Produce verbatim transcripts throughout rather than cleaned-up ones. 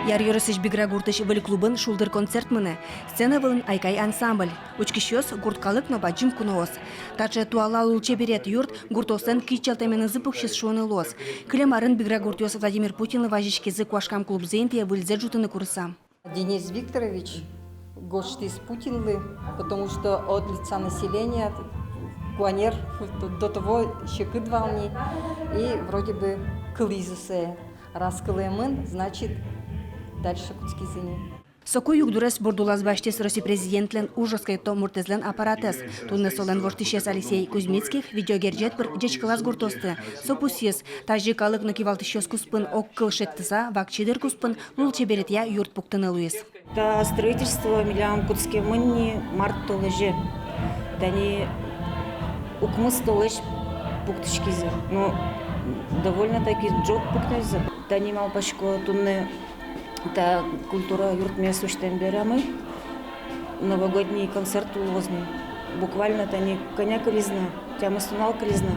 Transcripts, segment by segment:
Яр ёросысь Бигра гуртысь выль клубын шулдыр концерт мынэ. Сцена вылын «Айкай» ансамбль. Учкисьёс — гурт калык но бадӟым куноос. Таӵе туала лулчеберет юрт гуртоослэн кичӧлтэменызы пуксиз шуыны луоз. Кылем арын Бигра гуртъёс Владимир Путинлы вазиськизы куашкам клубзэ интые выльзэ ӝутыны курыса. Денис Викторович гожтӥз Путинлы, потому что от лица населения куанер до того секыт вал ни, и вроде бы кылӥзы сое. Раз кылэмын, значит, дальше кутскизы ни. Соку югдурез бурд улаз басьтӥз Росси президентлэн уж оскето муртэзлэн аппаратэз. Туннэ солэн воштӥсез Алексей Кузьмицких видеогерӟет пыр ӟечкылаз гуртоосты. Со пусйиз: тазьы калык но кивалтӥсьёс куспын огкыл шедьтыса, вакчи дыр куспын лулчеберетъя юрт пуктыны луиз. Та строительство милям кутскемын ни март толэзе. Тани укмыс толэзь пуктӥськизы. Ну, довольно-таки ӝог пуктӥзы. Тани малпасько, туннэ та культура юртмес усьтэм берамы новогодний концерт луоз ни. Буквально тани кӧня кылиз на, тямыс нунал кылиз на.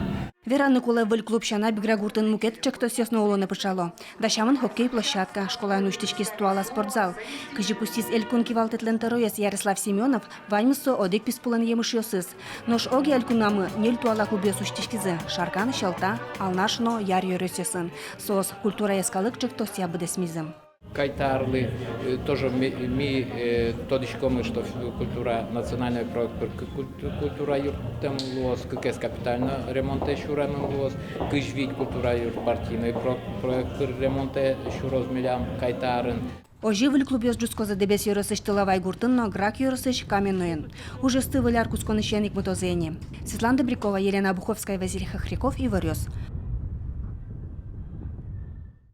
Вераны кулэ, выль клуб сяна Бигра гуртын мукет ӵектосъёс но улонэ пыӵало. Дасямын хоккей площадка, школаын усьтӥськиз туала спортзал. Кызьы пусйиз элькун кивалтэтлэн тӧроез Ярослав Семёнов, ваньмыз со одӥг писпулэн емышъёсыз. Нош огъя элькунамы ньыль туала клубъёс усьтӥськизы: Шаркан, Сьӧлта, Алнаш но Яр ёросъёсын. Соос культура йӧскалык ӵектосъя быдэсмизы. Кайта арлы, э, тоже ми, ми, э, тодӥськомы, что ф-, культура, национальный проект пыр к-, культ-, культура юрттэм луоз, кыкез капитально ремонтэ сюремын луоз, кызь вить культура юрт партийный про-, проект пыр ремонтэ сюроз милям кайта арын. Озьы выль клубъёс ӝутскозы Дэбес ёросысь Тыловай гуртын но Грах ёросысь Каменнойын. Ужъёсты Выль ар кутсконысен ик мытозы ини. Светлана Добрякова, Елена Обуховская, Василий Хохряков, «Иворъёс».